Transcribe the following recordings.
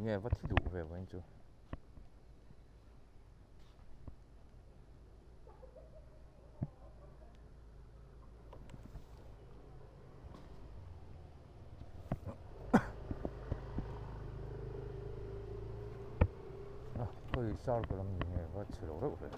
Tinge va thi duh ve vawiin chu. Khawi circle a mi nge va chhe lo reuh ve.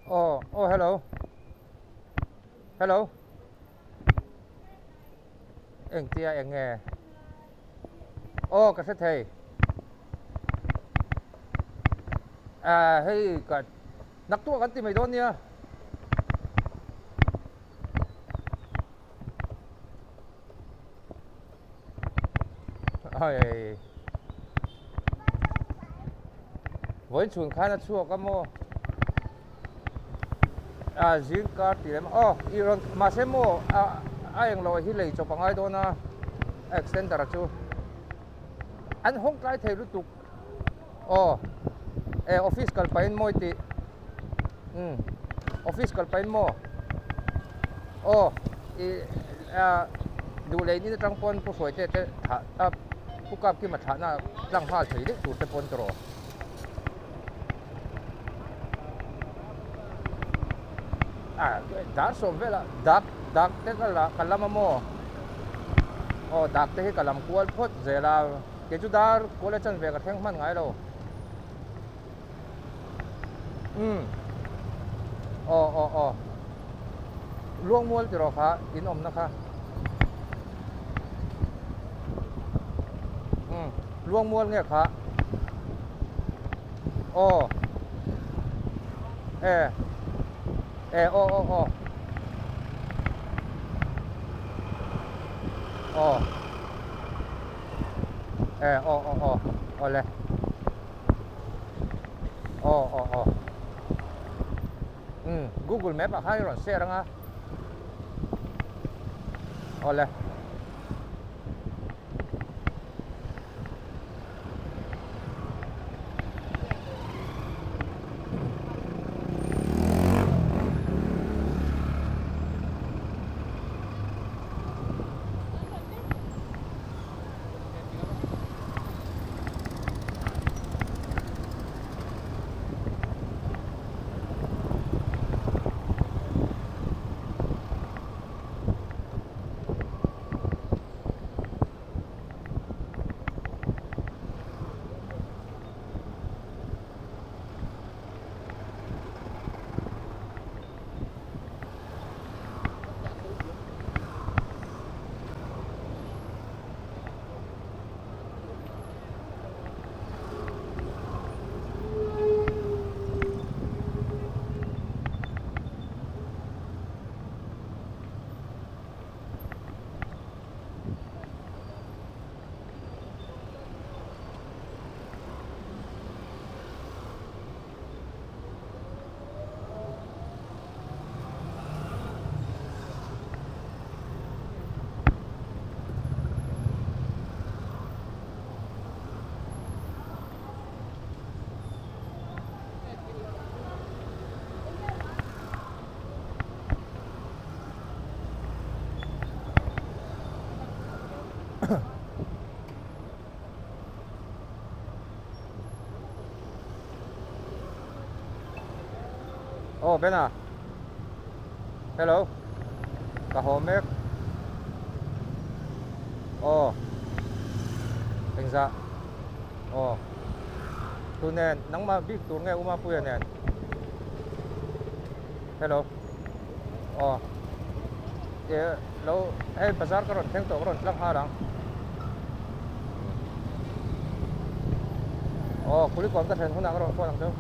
Aw aw hello hello engtia eng nge aw ka hre thei ah hei ka naktuah kan ti mai dawn nia. Ai Vawiin chhun khan a chhuak a maw a zing kar tih lem aw i rawn mahse maw a a englo hi lei chawp a ngai dawn a a extender chu an hawng tlai thei lutuk aw e office kal pahin maw i tih umm office kal pahin maw aw i a duh leh in atang pawn pu hruai te te thlah a pu kap kima thlahna tlang nghal thei daih tur te pawn ka rawh. A dar sawm velah dak dak te ka la ka lam a maw aw dak te hi ka lam kual phawt zel a kei chu dar kual a chanve ka thleng hman ngai lo umm aw aw aw luangmual tih rawh kha in awmna kha umm luangmual nge kha aw e e aw aw aw aw e aw aw aw awle aw aw aw umm google map ah khan i rawn share anga awle. Aw Bena. Hello. Ka haw mek. Aw. Engzah. Aw. Tu nen nangmah bik tur nge Uma Puia nen. Hello. Aw. E lo hei bazar ka rawn thleng tawh ka rawn tlang nghal ang. Aw kulikawn ka thlen hunah ka rawn phone ang cheu.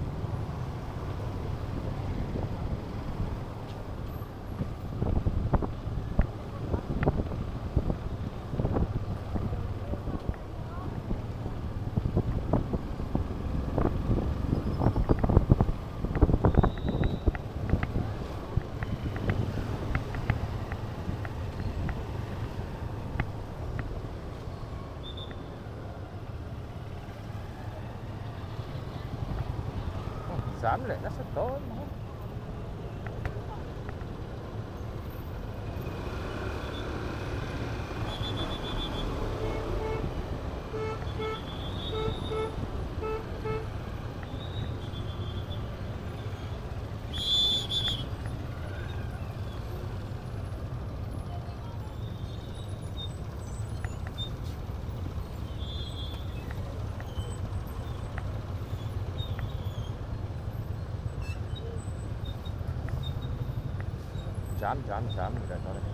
Zam leh nasa dawn mai. Jam jam jam ni leh dawn a ni.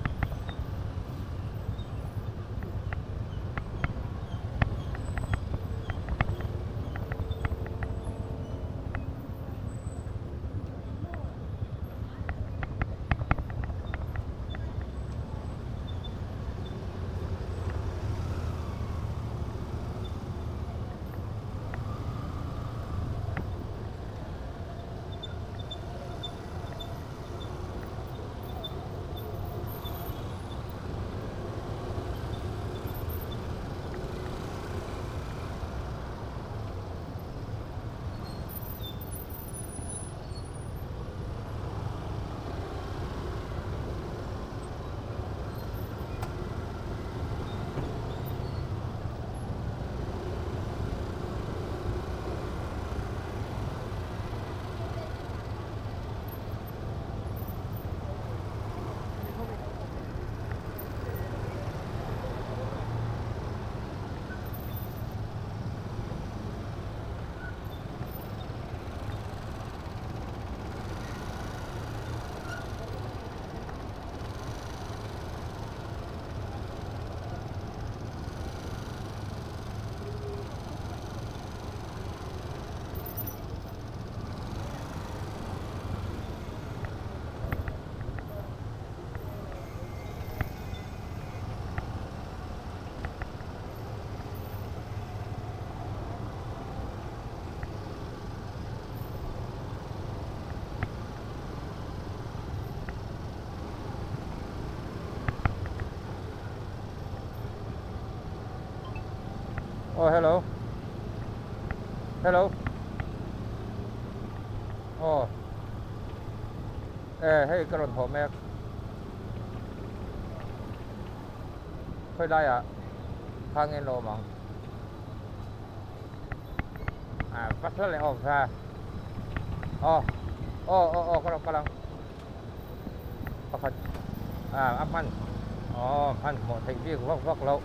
Aw hello hello aw e hei ka rawn haw mek khawi laiah kha nge an lo awm ang ah va hla leh awm ha aw aw aw aw ka rawn kal ang pakhat ah a hman aw hmanhmawh theih bik vak vak loh.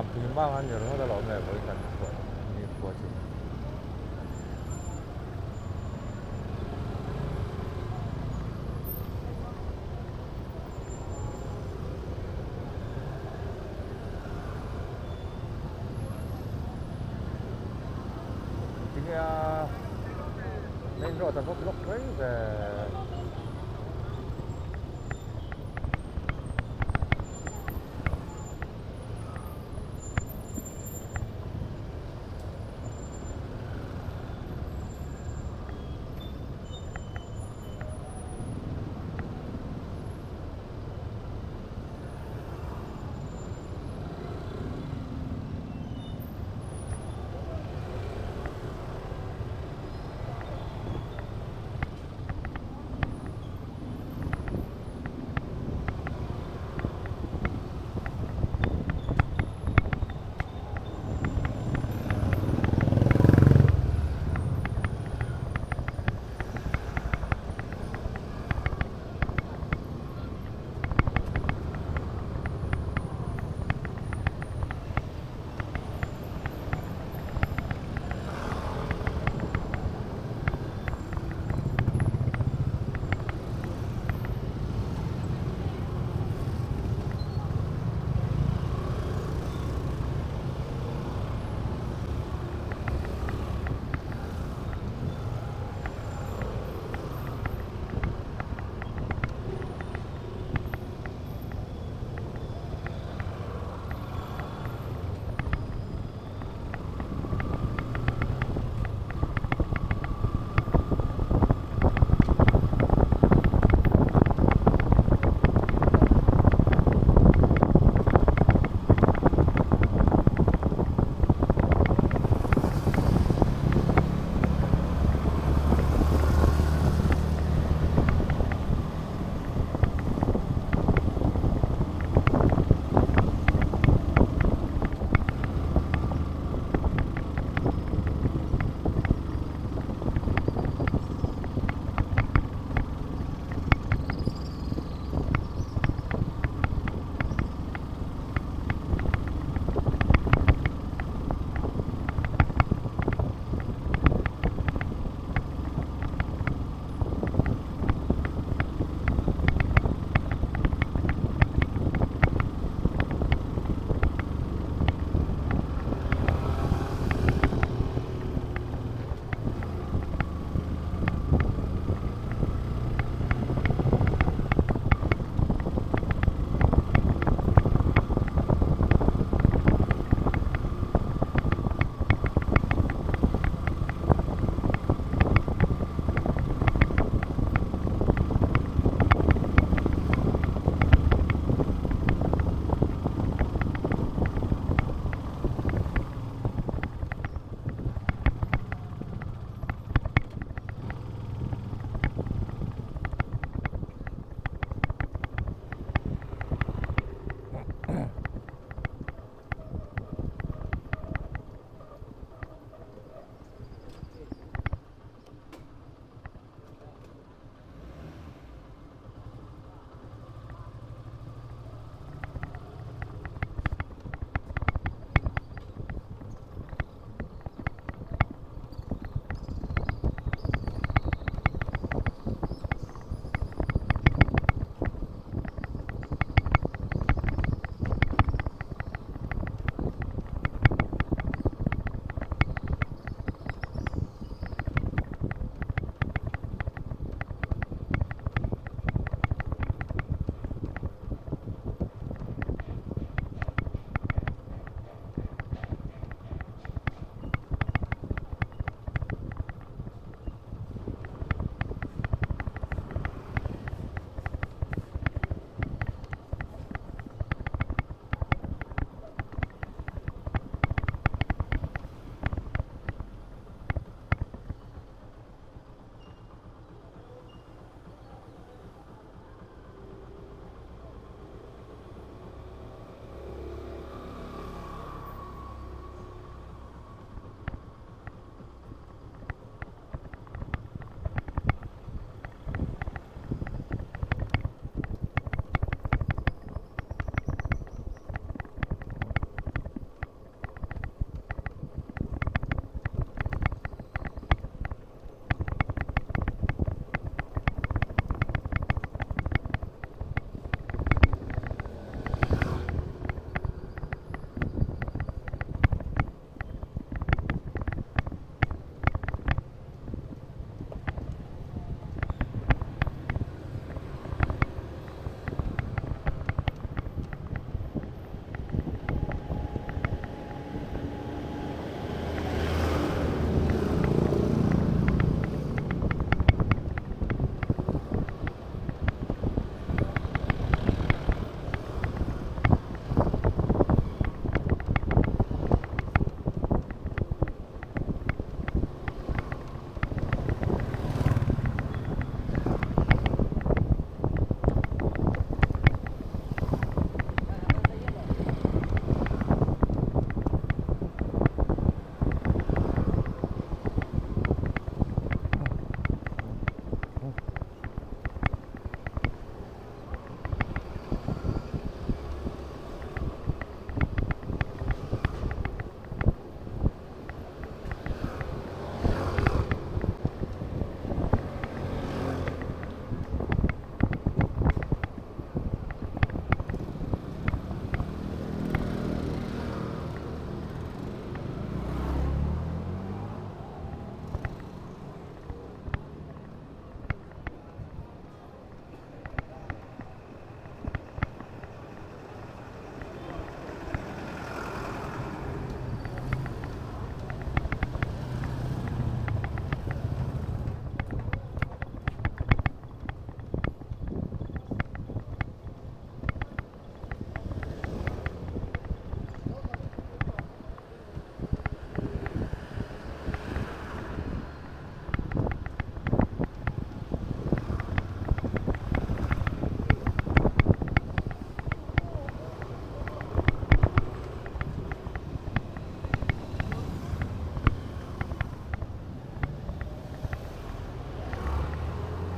Jampui mang a ni ringawt alawm le vawi kan chhuah ni khua chu. Tinge a main road a va block rei ve.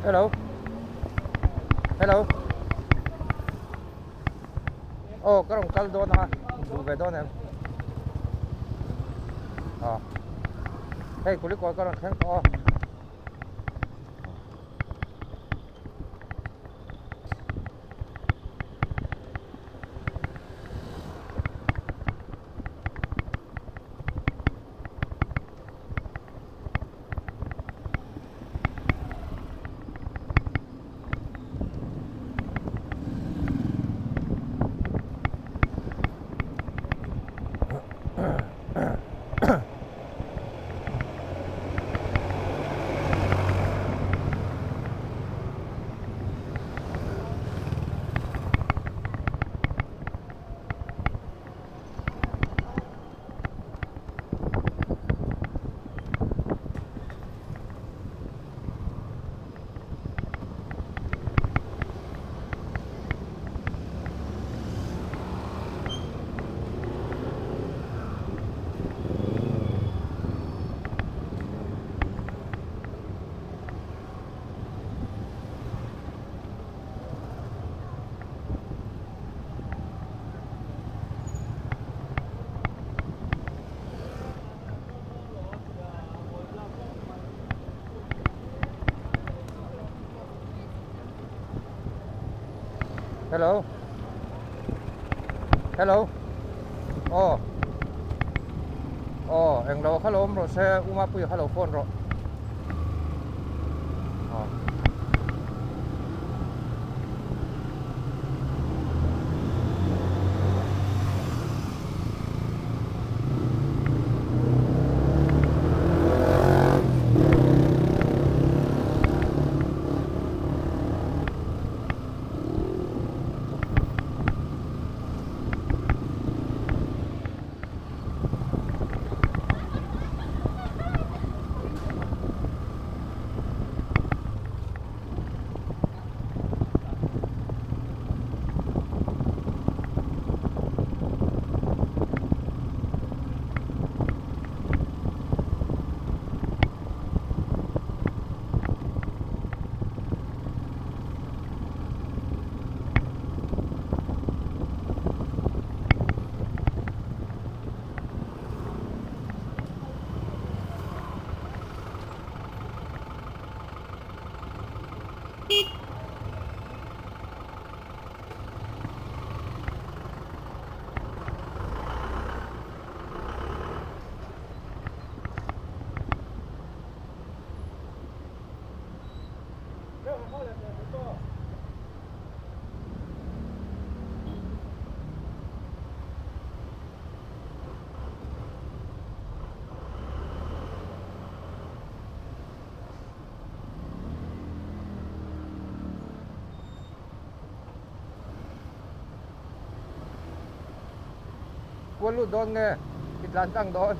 Hello. Hello. Aw ka rawn kal dawn a, duh ve dawn em? Aw. Hei Kulikawn ka rawn thleng tawh aw. Hello. Hello. Aw. Aw, englo kha lo awm rawh se, U Mapuia kha lo phone rawh. Aw. Kual lut dawn nge i tlan tlang dawn.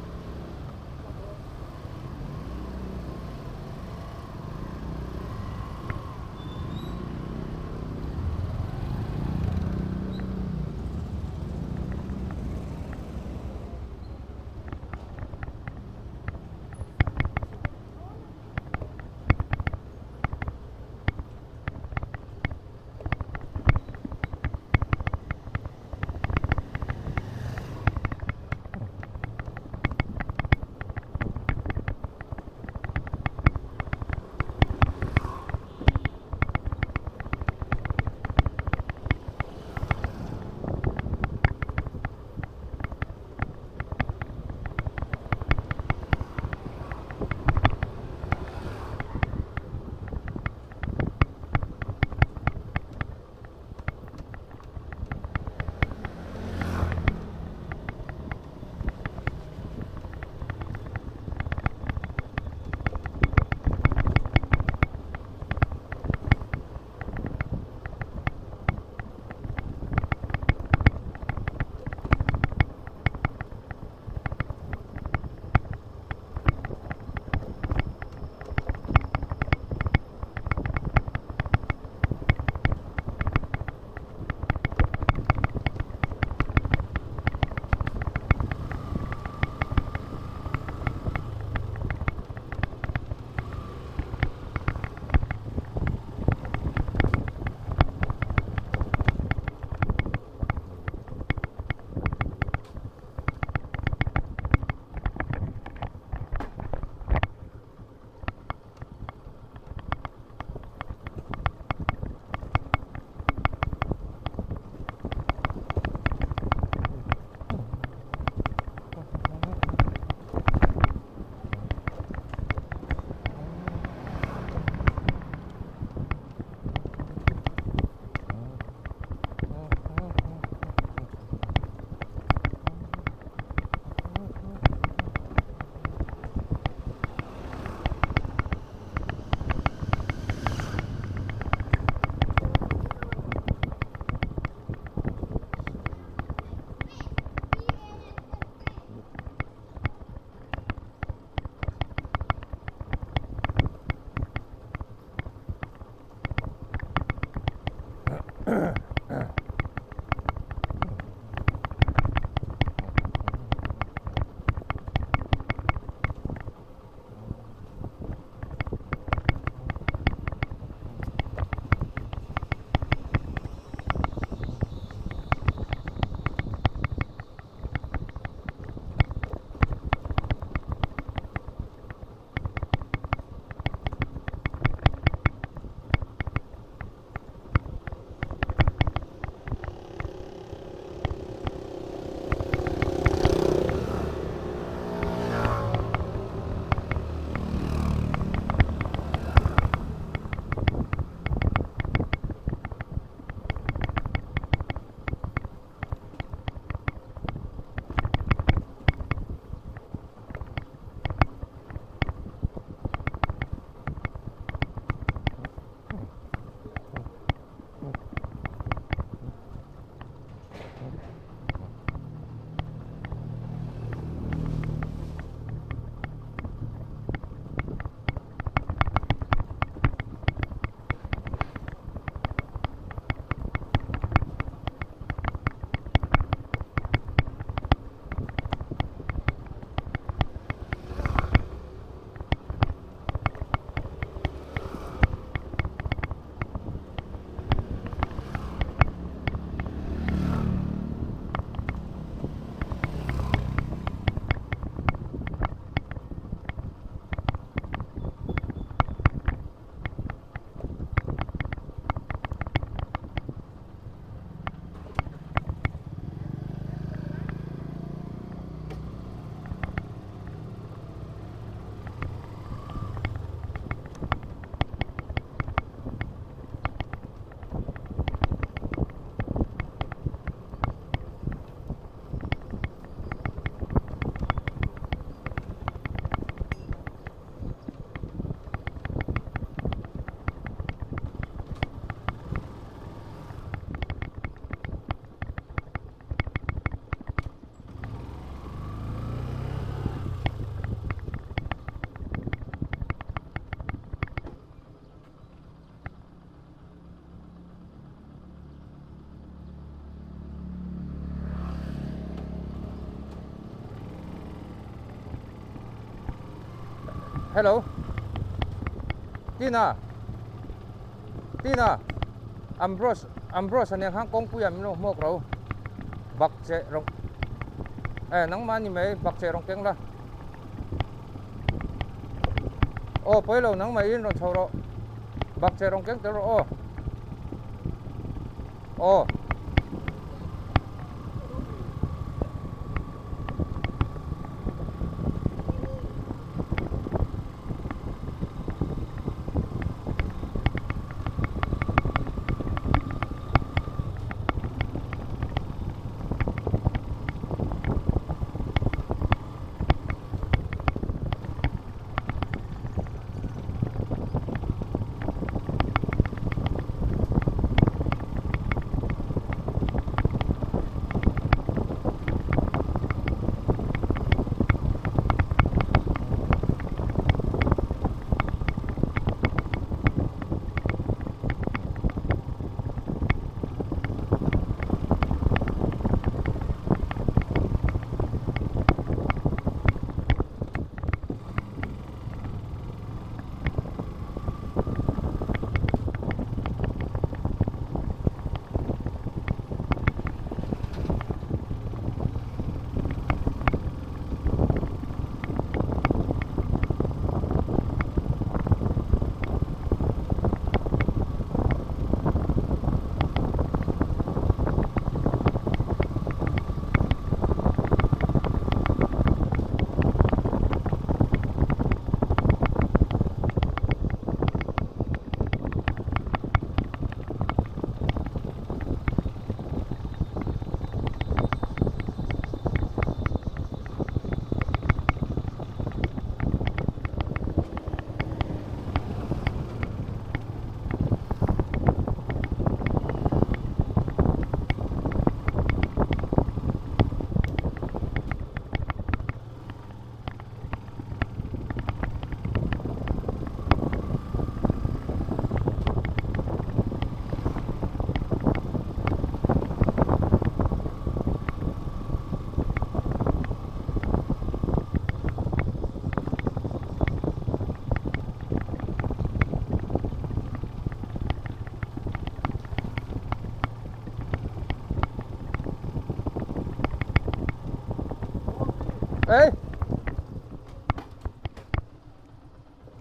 Hello Tina Tina Ambrose Ambrose nen khan kawngpuiah min lo hmuak ro bak che rawng eh nangmah ni mai bak che rawng keng la aw pawi lo nangmah in rawn chho rawh bak che rawng keng tel rawh aw aw.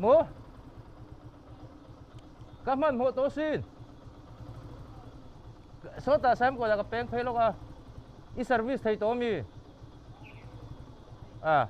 Maw? Ka hmanhmawh tawh sin. Sawtah Saimkawlah ka peng phei lawk a. I service thei tawh ami? A.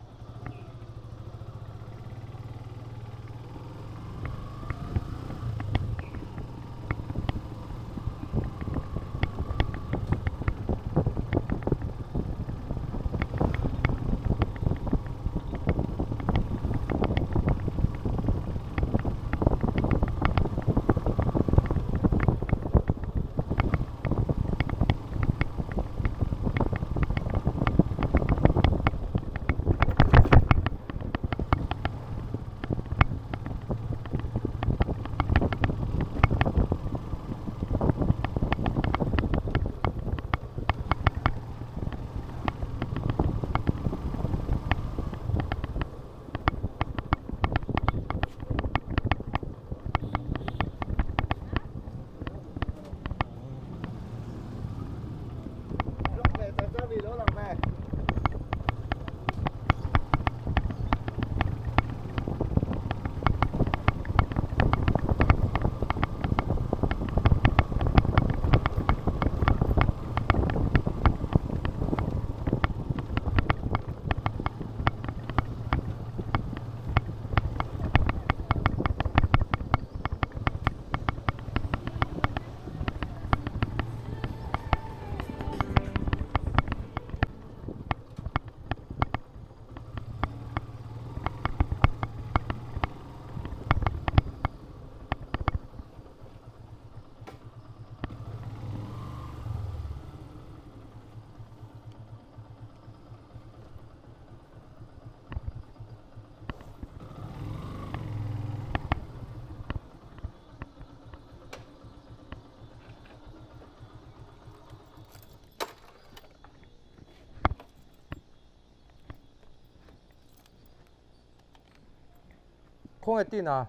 Khawnge tina?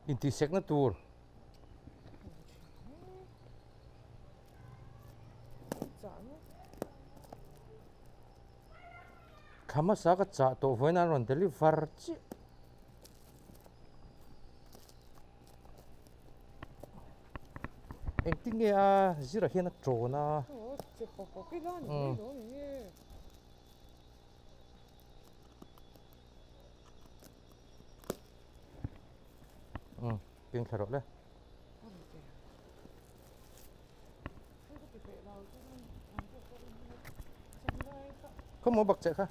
Intihsekna tur. Thla hmasa ka chah tawh vawiin an rawn deliver chiah. Engtin nge a zirah hian a tawn a. Umm ping thla rawh le. Khaw maw bak che kha.